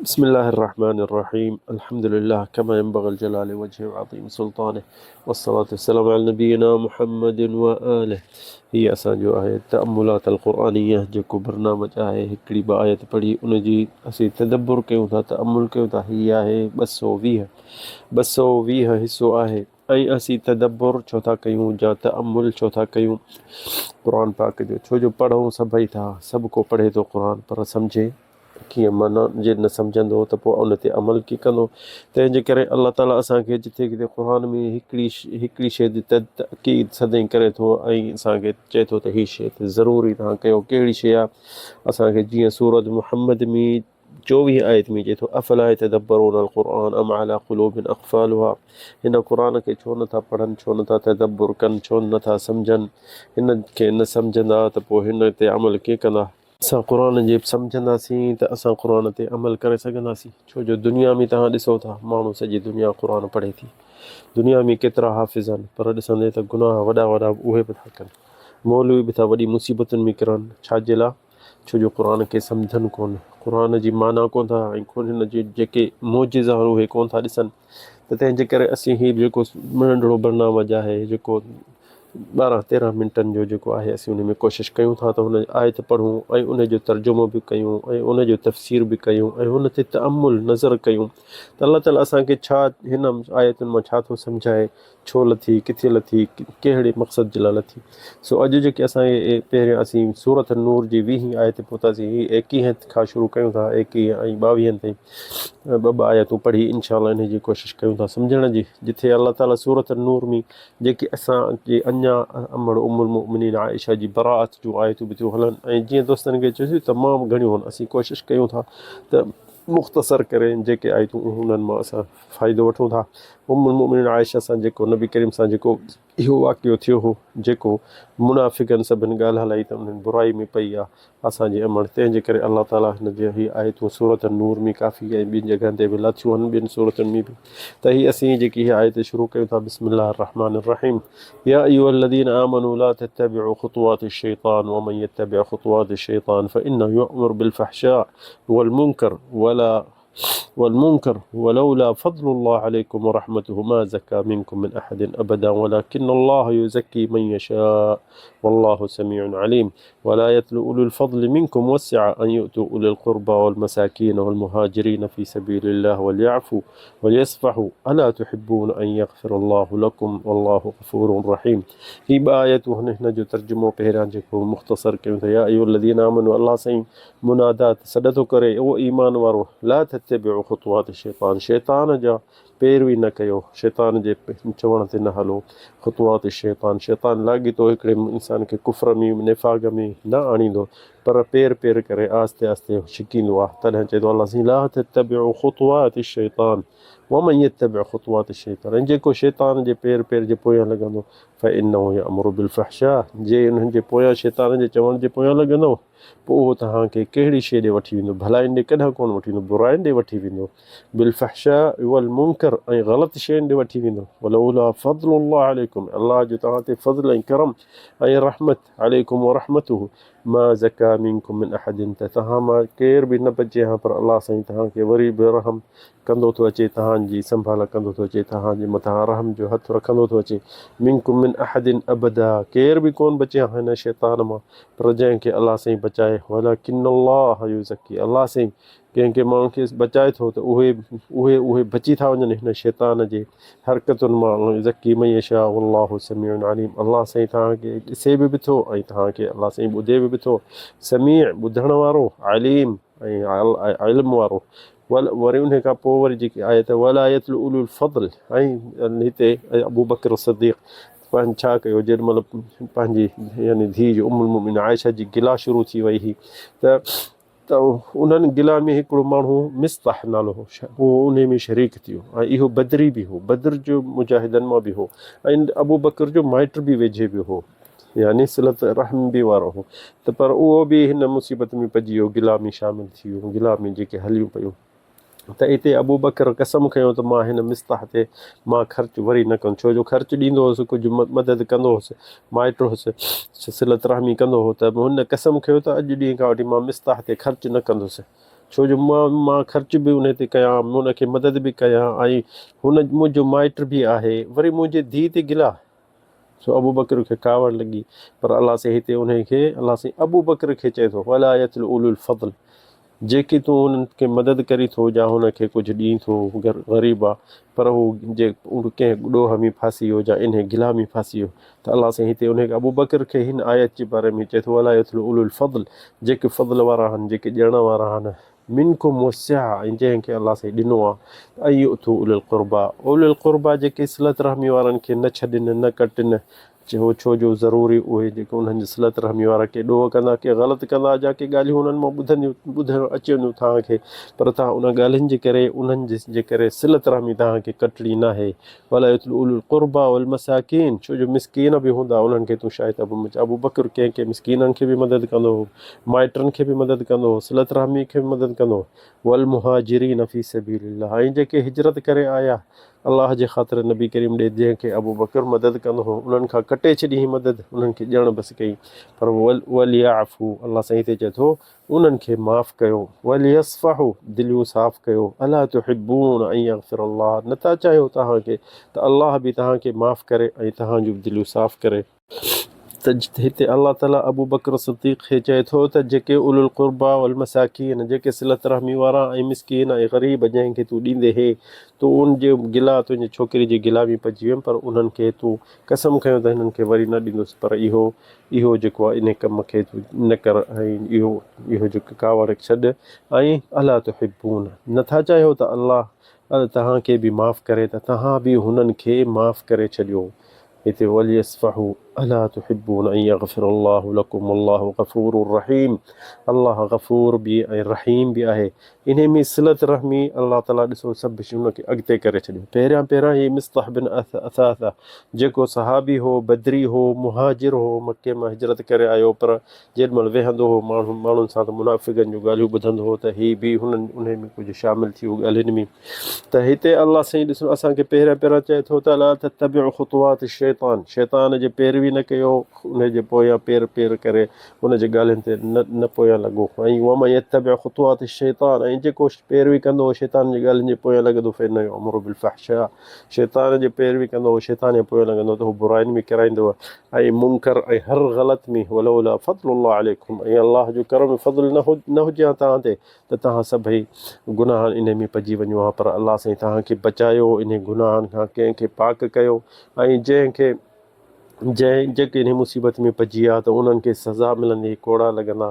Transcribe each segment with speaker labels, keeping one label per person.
Speaker 1: بسم الله الرحمن الرحيم الحمد لله كما ينبغي الجلال وجهه وعظيم سلطانه والصلاة والسلام على نبينا محمد وآله هي اسان جو آهي تأملات القرآنيه جيڪو برنامج آهي هڪڙي ٻه آيت پڙهي ان جي اسين تدبر ڪيون ٿا تأمل ڪيون ٿا هي آهي 220 220 حصو آهي ۽ اسين تدبر ڇو ٿا ڪيون يا تأمل ڇو ٿا ڪيون قرآن پاڪ جو ڇو جو پڙهون سڀئي ٿا سڀ ڪو پڙهي ٿو قرآن پر سمجهي ڪيئن معنيٰ جي نه سمجهندو ته پوء ان تي عمل ڪيئن ڪندو تنهن جي ڪري الله تعاليٰ اسان کي جٿي ڪٿي قرآن ۾ هڪڙي هڪڙي شيء جي تاڪيد سدائين ڪري ٿو ۽ اسان کي چئي ٿو ته هي شيء ته ضروري توهان ڪيو ڪهڙي شيء آهي اسان کي جيئن سورت محمد ۾ چوويهه آيت ۾ چئي ٿو افلا يتدبرون القرآن ام على قلوب اقفالها هن قرآن کي ڇو نٿا پڙهن ڇو نٿا تدبر ڪن ڇو نٿا سمجهن هن کي نه سمجهندا ته پوء هن تي عمل ڪيئن ڪندا اسان قرآن جي سمجهنداسين ته اسان قرآن تي عمل ڪري سگهنداسين ڇو جو دنيا ۾ توهان ڏسو ٿا ماڻهو سڄي دنيا قرآن پڙهي ٿي دنيا ۾ ڪيترا حافظ آهن پر ڏسندي ته گناهه وڏا وڏا به اهي به ٿا ڪن مولوي به ٿا وڏي مصيبتن ۾ ڪرن ڇا جي لاء ڇو جو قرآن کي سمجهن ڪون قرآن جي معنيٰ ڪون ٿا ۽ ڪون هن جي جيڪي معجزا آهن اهي ڪون ٿا ڏسن ته تنهن جي ڪري اسين هي جيڪو ننڍڙو برنامج آهي جيڪو ٻارهن تيرهن منٽن جو جيڪو آهي اسين ان ۾ ڪوشش ڪيون ٿا ته هن آيت پڙهون ۽ ان جو ترجمو به ڪيون ۽ ان جو تفسير به ڪيون ۽ ان تي تامل نظر ڪيون ته الله تعالي اسان کي ڇا هن آيتن مان ڇا ٿو سمجهائي ڇو لٿي ڪٿي لٿي ڪهڙي مقصد جي لاء لٿي سو اڄ جيڪي اسان پهريان اسين سورت النور جي ويهين آيت تي پهتاسين هي ايڪيهين کان شروع ڪيون ٿا ايڪيهين ۽ ٻاويهين تائين ٻه ٻه آيتون پڙهي انشاء الله انهي جي ڪوشش ڪيون ٿا سمجهڻ جي جٿي الله تعالي سورت النور ۾ جيڪي اسان جي اڃا امڙ ام المؤمنين عائشه جي براءت جون آيتون به ٿيون هلن ۽ جيئن دوستن کي چيوسين تمام گهڻيون هن اسين ڪوشش ڪيون ٿا ته مختصر ڪري جيڪي آيتون انهن مان اسان فائدو وٺون ٿا ام المؤمنين عائشه سان جيڪو نبي ڪريم سان جيڪو اهو واقعو ٿيو هو، جيڪو منافقن سڀن ڳالهه هلائي ته انهن برائي ۾ پئي آ اسان جي امڙ، تنهن جي ڪري الله تعاليٰ هن جي هي آيتون سورة النور ۾ ڪافي ۽ ٻين جڳهن تي به لاٿيون آهن ٻين سورتن ۾ به ته هي اسين جيڪي هي آيت شروع ڪيون ٿا بسم الله الرحمن الرحيم يا ايها الذين آمنوا لا تتبعوا خطوات الشيطان ومن يتبع خطوات الشيطان فإنه يأمر بالفحشاء والمنكر ولا والمنكر ولولا فضل الله عليكم ورحمته ما زكى منكم من أحد أبدا ولكن الله يزكي من يشاء والله سميع عليم ولا يتل أولو الفضل منكم والسعة أن يؤتوا أولي القربى والمساكين والمهاجرين في سبيل الله وليعفوا وليصفحوا ألا تحبون أن يغفر الله لكم والله غفور رحيم هي ٻه آيتون هن هن جو ترجمو پهريان جيڪو مختصر ڪيون ٿا يا ايها الذين آمنوا الله سائين منادات، سڏ ٿو ڪري، او ايمان وارو! لا تتبعوا خطوات الشيطان، شيطان جا پيروي نه ڪيو، شيطان جي چوڻ تي نه هلو، خطوات الشيطان، شيطان لاڳيتو هڪڙي انسان کي ڪفر ۾، نفاق ۾ نه آڻيندو، پر پير پير ڪري آهستي آهستي ڇڪيندو آهي، تڏهن چئي ٿو الله سائين لا تتبعوا خطوات الشيطان ومن يتبع خطوات الشيطان ۽ جيڪو شيطان جي پير پير جي پويان لڳندو فانه يامر بالفحشاء جي انهن جي پويان شيطان جي چوڻ جي پويان لڳندو پوء اهو توهان کي ڪهڙي شيء ڏي وٺي ويندو؟ ڀلائين ڏي ڪڏهن ڪونه وٺي ويندو، براين ڏي وٺي ويندو. بالفحشاء والمنڪر ۽ غلط شين ڏي وٺي ويندو. ولولا فضل الله عليڪم الله جو توهان تي فضل ۽ ڪرم ۽ رحمت عليڪم ورحمته ما زڪا منڪم من احد ته توهان مان ڪير به نه بچي ها پر الله سائين توهان کي وري به رحم ڪندو ٿو اچي توهان جي سنڀال ڪندو ٿو اچي توهان جي مٿان رحم جو هٿ رکندو ٿو اچي منڪم من احد ابدا ڪير به ڪون بچي ها هن شيطان مان پر جنهن کي الله سائين بچائي ولڪن الله يزڪي الله سائين ڪنهن ڪنهن ماڻهو کي بچائي ٿو ته اهي اهي اهي بچي ٿا وڃن هن شيطان جي حرڪتن مان يزڪي من يشاء والله سميع عليم الله سائين توهان کي ڏسي به ٿو ۽ توهان کي الله سائين ٻڌي به ٿو سميع ٻڌڻ وارو عليم ۽ علم وارو وري انهي کان پوء وري جيڪي آيت ولا يتل اولو الفضل ۽ هتي ابوبڪر صديق پنهنجي ڇا ڪيو جيڏي مهل پنهنجي يعني ڌيء جو ام المؤمنين عائشه جي گلا شروع ٿي وئي هئي ته ته انهن گلا ۾ هڪڙو ماڻهو مصطح نالو هو اهو انهي ۾ شريڪ ٿي ويو ۽ اهو بدري به هو بدر جو مجاهدن مان به هو ۽ ابوبڪر جو مائٽ به ويجهي به هو يعني صلت رحم به وارو هو ته پر اهو به هن مصيبت ۾ پئجي ويو گلا ۾ شامل ٿي ويو گلا ۾ جيڪي هليون پيون ته اتي ابوبڪر قسم کنيو ته مان هن مصطح تي مان خرچ وري نه ڪندس ڇو جو خرچ ڏيندو هوس ڪجهه مدد ڪندو هوس مائٽ هوس صلت رحمي ڪندو هو ته هن قسم کنيو ته اڄ ڏينهن کان وٺي مان مصطح تي خرچ نه ڪندس. ڇو جو مان مان خرچ به ان تي ڪيان، ان کي مدد به ڪيان ۽ هن منهنجو مائٽ به آهي، وري منهنجي ڌيء تي گلا؟ سو ابوبڪر کي ڪاوڙ لڳي، پر الله سائين هتي انهي کي الله سائين ابوبڪر کي چئي ٿو، ولا يتل اولو الفضل جيڪي تون انهن کي مدد ڪرين ٿو يا هن کي ڪجهه ڏين ٿو غريب آ پر هو جي ڪنهن ڏوهه ۾ ڦاسي ويو يا انهي گلا ۾ ڦاسي ويو ته الله سائين هتي انهي ابوبڪر کي هن آيت جي باري ۾ چئي ٿو ولا يتل اولو الفضل جيڪي فضل وارا آهن جيڪي ڏيڻ وارا آهن منڪم والسعة ۽ جنهن کي الله سائين ڏنو آ ته ان يؤتوا اولي القربيٰ اولي القربيٰ جيڪي صلت رحمي وارن کي نه ڇڏين نه ڪٽن چيو ڇو جو ضروري اهي جيڪي انهن جي صلت رحمي وارا ڪي ڏوهه ڪندا ڪي غلط ڪندا يا ڪي ڳالهيون انهن مان ٻڌنديون ٻڌڻ اچي وينديون توهان کي پر توهان انهن ڳالهين جي ڪري انهن جي ڪري صلت رحمي توهان کي ڪٽڻي ناهي ولا يتل اولو القربا والمساڪين ڇو جو مسڪين به هوندا انهن کي تون شايد ابو ابوبڪر ڪنهن ڪنهن مسڪينن کي به مدد ڪندو هو مائٽن کي به مدد ڪندو هو صلت رحمي کي به مدد ڪندو هو والمهاجرين في سبيل الله ۽ جيڪي هجرت ڪري آيا الله جي خاطر نبي ڪريم ڏي جنهن کي ابوبڪر مدد ڪندو هو انهن کان ڪٽي ڇڏي هي مدد انهن کي ڄڻ بس ڪئي پر وليعفو الله سائين هتي چئي ٿو انهن کي معاف ڪيو وليصفحو دليون صاف ڪيو الا تحبون ان يغفر الله نٿا چاهيو توهان کي ته الله به توهان کي معاف ڪري ۽ توهان جون دليون صاف ڪري. ته هتي الله تعالي ابوبڪر صديق کي چئي ٿو ته جيڪي اولو القربيٰ والمساڪين جيڪي صلت رحمي وارا ۽ مسڪين ۽ غريب جنهن کي تون ڏيندي هي تون ان جي گلا تنهنجي ڇوڪري جي گلا ۾ پئجي ويم پر انهن کي تون قسم کنيو ته هنن کي وري نه ڏيندس پر اهو اهو جيڪو آهي انهي ڪم کي تون نه ڪر ۽ اهو اهو جيڪو ڪاوڙ ڇڏ ۽ الا تحبون نٿا چاهيو ته الله توهان کي به معاف ڪري ته توهان به هنن کي معاف ڪري ڇڏيو. هتي وليصفحوا الا تحبون ان يغفر الله لڪم والله غفور رحيم الله غفور به ۽ رحيم به آهي انهي ۾ صلت رحمي الله تعالي ڏسو سڀ ان کي اڳتي ڪري ڇڏيو پهريان پهريان هي مصطح بن اثاثه جيڪو صحابي هو بدري هو مهاجر هو مڪي مان هجرت ڪري آيو پر جيڏ مهل ويهندو هو ماڻهو ماڻهن سان ته منافقن جون ڳالهيون ٻڌندو هو ته هي به هنن انهي ۾ ڪجهه شامل ٿي ويو ڳالهين ۾ ته هتي الله سائين ڏسو اسان کي پهريان پهريان چئي ٿو ته لا تتبعوا خطوات الشيطان شيطان جي پيروي نه ڪيو ان جي پويان پير پير ڪري ان جي ڳالهين تي نه نه پويان لڳو ۽ ومن يتبع خطوات الشيطان ۽ جيڪو پيروي ڪندو شيطان جي ڳالهين جي پويان لڳندو فإنه يأمر بالفحشاء شيطان جي پيروي ڪندو شيطان جي پويان لڳندو ته هو براين ۾ ڪرائيندو ۽ منڪر ۽ هر غلط ۾ ولولا فضل الله عليكم ۽ الله جو ڪرم فضل نه هجي ها توهان تي ته توهان سڀئي گناهن انهي ۾ پئجي وڃو ها پر الله سائين توهان کي بچايو انهي گناهن کان ڪنهن کي پاڪ ڪيو ۽ جنهن کي جنهن جيڪي انهي مصيبت ۾ پئجي ويا ته انهن کي سزا ملندي ڪوڙا لڳندا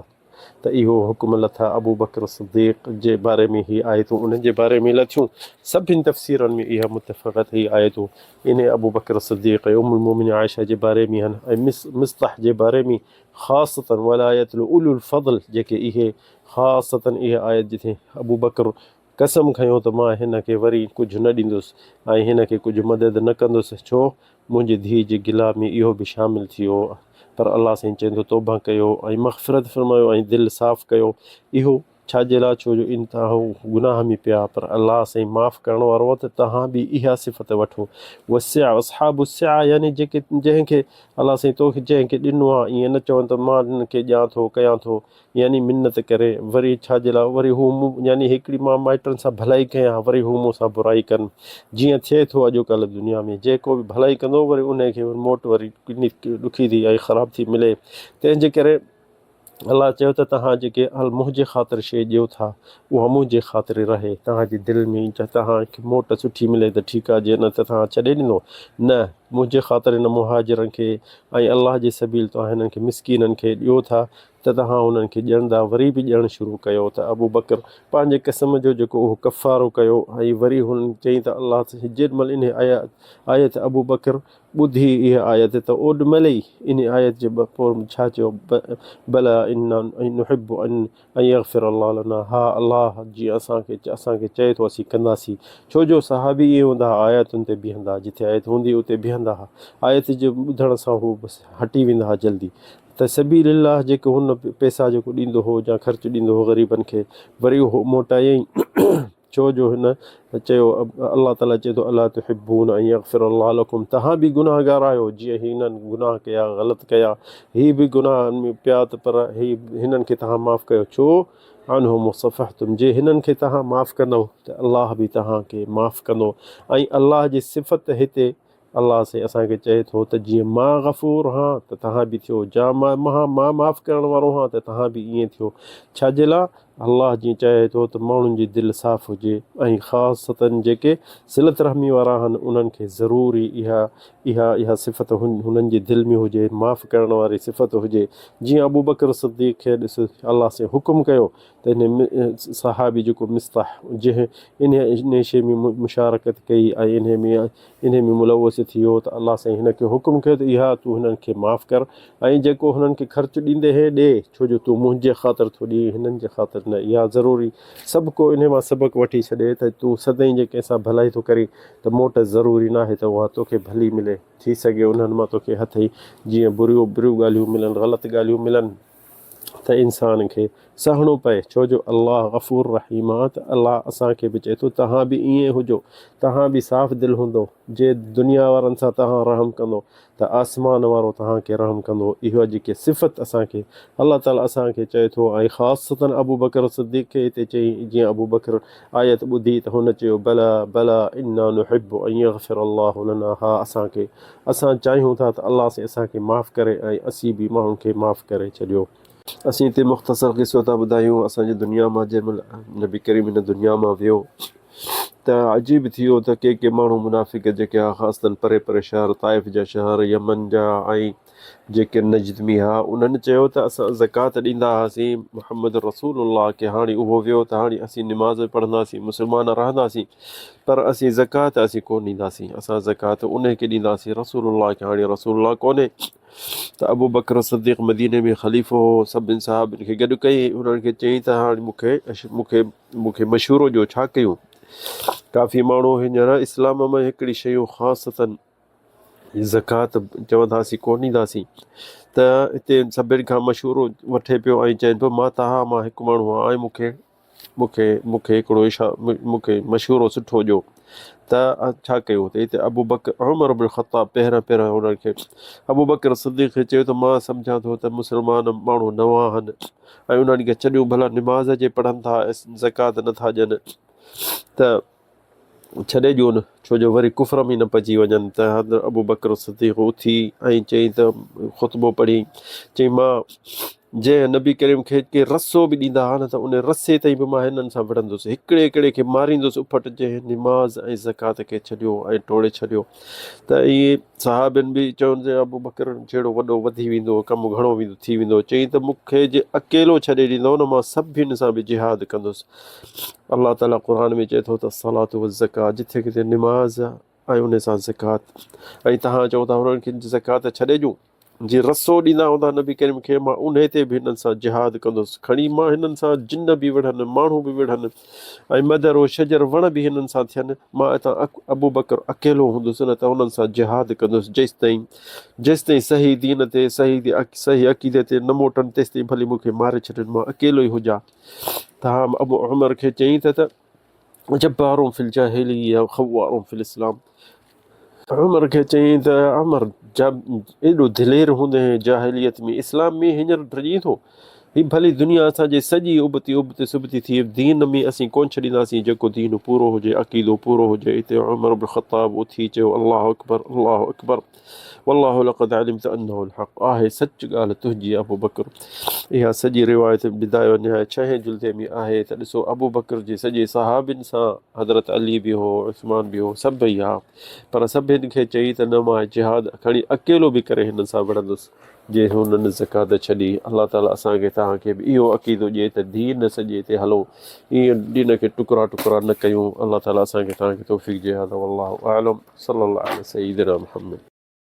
Speaker 1: ته اهو حڪم لٿا ابوبڪر صديق جي باري ۾ هي آيتون انهن جي باري ۾ لٿيون سڀن تفسيرن ۾ اها متفقت هي آيتون انهي ابوبڪر صديق ۽ ام المومنين عائشه جي باري ۾ هن ۽ مصطح جي باري ۾ خاصة ولا يتل اولو الفضل جيڪي اهي خاصة اها آيت جتي ابوبڪر قسم کنيو ته مان هن کي وري ڪجهه نه ڏيندس ۽ هن کي ڪجهه مدد نه ڪندس ڇو منهنجي ڌيء جي گلا ۾ اهو به شامل ٿي ويو پر الله سائين چئي ٿو توبه ڪيو ۽ مغفرت فرمايو ۽ دل صاف ڪيو اهو ڇا جي لاء ڇو جو ان توهان گناهه ۾ پيا پر الله سائين معاف ڪرڻ وارو آهي ته توهان به اها صفت وٺو والسعة اصحاب السعة يعني جيڪي جنهن کي الله سائين توکي جنهن کي ڏنو آهي ائين نه چون ته مان هن کي ڏيان ٿو ڪيان ٿو يعني منت ڪري وري ڇا جي لاء وري هو مون يعني هڪڙي مان مائٽن سان ڀلائي ڪيان وري هو مون سان برائي ڪن جيئن ٿئي ٿو اڄوڪلهه دنيا ۾ جيڪو به ڀلائي ڪندو وري انهي کي موٽ وري ڏکي ٿي ۽ خراب ٿي ملي تنهن جي ڪري الله چيو ته توهان جيڪي منهنجي خاطر شيء ڏيو ٿا اها منهنجي خاطر رهي توهان جي دل ۾ توهان کي موٽ سٺي ملي ته ٺيڪ آهي جي نه ته توهان ڇڏي ڏيندو نه منهنجي خاطر هن مهاجرن کي ۽ الله جي سبيل توهان هنن کي مسڪينن کي ڏيو ٿا ته توهان انهن کي ڏيڻ ڏانهن وري به ڏيڻ شروع ڪيو ته ابوبڪر پنهنجي قسم جو جيڪو اهو ڪفارو ڪيو ۽ وري هنن چيائين ته الله جيڏ مهل انهي آيت ابوبڪر ٻڌي اها آيت ته اوڏ مهل ئي انهي آيت جي پوء ڇا چيو بليٰ انا نحب ان يغفر الله لنا ها الله جيئن اسان کي اسان کي چئي ٿو اسين ڪنداسين ڇو جو صحابي ائين هوندا ها آيتن تي بيهندا جتي آيت هوندي اتي بيهندا ها آيت جي ٻڌڻ سان هو بس هٽي ويندا ها جلدي ته سبيل الله جيڪو هن پئسا جيڪو ڏيندو هو يا خرچ ڏيندو هو غريبن کي وري اهو موٽايائين ڇو جو هن چيو الله تعالي چئي ٿو الا تحبون ان يغفر الله لكم توهان به گناهگار آهيو جيئن هنن گناهه ڪيا غلط ڪيا هي به گناهن ۾ پيا ته پر هي هنن کي توهان معاف ڪيو ڇو عنهم وصفحتم جي هنن کي توهان معاف ڪندؤ ته الله به توهان کي معاف ڪندو ۽ الله جي صفت هتي الله سائين اسان کي چئي ٿو ته جيئن مان غفور هان ته توهان به ٿيو جا مان مان معاف ڪرڻ وارو هان ته توهان به ائين ٿيو ڇا جي لاء الله جيئن چاهي ٿو ته ماڻهن جي دل صاف هجي ۽ خاصتاً جيڪي صلت رحمي وارا آهن انهن کي ضروري اها اها اها صفت هنن جي دل ۾ هجي معاف ڪرڻ واري صفت هجي جيئن ابوبڪر صديق کي ڏس الله سائين حڪم ڪيو ته انهي صحابي جيڪو مصطح جنهن انهي انهي شيء ۾ مشارڪت ڪئي ۽ انهي ۾ انهي ۾ ملوث ٿي ويو ته الله سائين هن کي حڪم ڪيو ته اها تون هنن کي معاف ڪر ۽ جيڪو هنن کي خرچ ڏيندي هين ڏي ڇو جو تون منهنجي خاطر ٿو ڏين هنن جي خاطر نه اها ضروري سڀ ڪو انهي مان سبق وٺي ڇڏي ته تون سدائين جي ڪنهن سان ڀلائي ٿو ڪرين ته موٽ ضروري ناهي ته اها توکي ڀلي ملي ٿي سگهي انهن مان توکي هٿ ئي جيئن بريون بريون ڳالهيون ملن غلط ڳالهيون ملن ته انسان کي سهڻو پئي ڇو جو الله غفور رحيم آ ته الله اسان کي به چئي ٿو توهان به ائين هجو توهان به صاف دل هوندو جي دنيا وارن سان توهان رحم ڪندو ته آسمان وارو توهان کي رحم ڪندو اها جيڪي صفت اسان کي الله تعالي اسان کي چئي ٿو ۽ خاصتا ابوبڪر صديق کي هتي چئي جيئن ابوبڪر آيت ٻڌي ته هن چيو بليٰ بليٰ انا نحب ان يغفر الله لنا ها اسان کي اسان چاهيون ٿا ته الله سائين اسان کي معاف ڪري ۽ اسين به ماڻهن کي معاف ڪري ڇڏيو. اسين هتي مختصر قصو ٿا ٻڌايون اسان جي دنيا مان جنهن مهل نبي ڪريم هن دنيا مان ويو ته عجيب ٿي ويو ته ڪي ڪي ماڻهو منافق جيڪي ها خاصتاً پري پري شهر طائف جا شهر يمن جا ۽ جيڪي نجد ۾ ها انهن چيو ته اسان زڪوات ڏيندا هئاسين محمد رسول الله کي هاڻي اهو ويو ته هاڻي اسين نماز به پڙهنداسين مسلمان رهنداسين پر اسين زڪوات اسين ڪونه ڏينداسين اسان زڪوات انهي کي ڏينداسين رسول الله کي هاڻي رسول الله ڪونهي ته ابو بڪر صديق مديني ۾ خليفو هو سڀن صحابين کي گڏ ڪئي انهن کي چيائين ته هاڻي مون کي مون کي مون کي مشورو ڏيو ڇا ڪيون ڪافي ماڻهو هينئر اسلام ۾ هڪڙي شيون خاصتن زڪوات چوندا هئاسين ڪونه ڏينداسين ته هتي سڀني کان مشورو وٺي پيو ۽ چئي پيو مان توهان مان هڪ ماڻهو آهيان ۽ مون کي مون کي مون کي هڪڙو اشا مون کي مشورو سٺو ڏيو ته ڇا ڪيون ته هتي ابو بڪر عمر بن خطاب پهريان پهريان انهن کي ابو بڪر صديق کي چيو ته مان سمجهان ٿو ته مسلمان ماڻهو نوان آهن ۽ انهن کي ڇڏيون ڀلا نماز جي پڙهن ٿا زڪوات نٿا ڏين ته ڇڏي ڏيون ڇو جو وري ڪفر ۾ نه پئجي وڃن ته حضرت ابوبڪر صديق اٿي ۽ چيائين ته خطبو پڙهي چيائين مان جنهن نبي ڪريم کي ڪي رسو به ڏيندا ها نه ته ان رسي تائين به مان هنن سان وڙهندس هڪڙي هڪڙي کي ماريندس اڦٽ جنهن نماز ۽ زڪوات کي ڇڏيو ۽ ٽوڙي ڇڏيو ته ائين صحابين به چون ته ابوبڪر جهڙو وڏو وڌي ويندو ڪم گهڻو ويندو ٿي ويندو چيائين ته مون کي جي اڪيلو ڇڏي ڏيندو نه مان سڀني سان به جهاد ڪندس الله تعالي قرآن ۾ چئي ٿو ته الصلاة والزڪاة جٿي ڪٿي نماز ۽ ان سان زڪوات ۽ توهان چئو ٿا هنن کي زڪوات ڇڏي ڏيون جي رسو ڏيندا هوندا نبي ڪريم کي مان انهي تي به هنن سان جهاد ڪندس کڻي مان هنن سان جن به وڙهن ماڻهو به وڙهن ۽ مدر و شجر وڻ به هنن سان ٿين مان اتان ابوبڪر اڪيلو هوندس نه ته انهن سان جهاد ڪندس جيستائين جيستائين صحيح دين تي صحيح صحيح عقيدي تي نه موٽن تيستائين ڀلي مون کي ماري ڇڏين مان اڪيلو ئي هجان تاهم ابو عمر کي چيائين ته جبار في الجاهليه خوار في الاسلام عمر کي چيائين ته عمر ايڏو دلير هوندي هئين جاهليت ۾ اسلام ۾ هينئر ڊڄين ٿو هي ڀلي دنيا اسان جي سڄي ابتي ابتي سبتي ٿئي دين ۾ اسين ڪونه ڇڏينداسين جيڪو دين پورو هجي عقيدو پورو هجي اتي عمر بن خطاب اٿي چيو الله اڪبر الله اڪبر والله لقد علمت انه الحق آهي سچ ڳالهه تنهنجي ابوبڪر اها سڄي روايت بدايه و نهايه ڇهين جلدي ۾ آهي ته ڏسو ابوبڪر جي سڄي صحابين سان حضرت علي به هو عثمان به هو سڀئي ها پر سڀن کي چئي ته نه مان جهاد کڻي اڪيلو به ڪري هنن سان وڙهندس جي هنن زڪوات ڇڏي الله تعالي اسان کي توهان کي به اهو عقيدو ڏئي ته دين سڄي تي هلون ائين دين کي ٽڪرا ٽڪرا نه ڪيون الله تعالي اسان کي توهان کي توفيق ڏئي هذا والله اعلم صلي الله علي سيدنا محمد.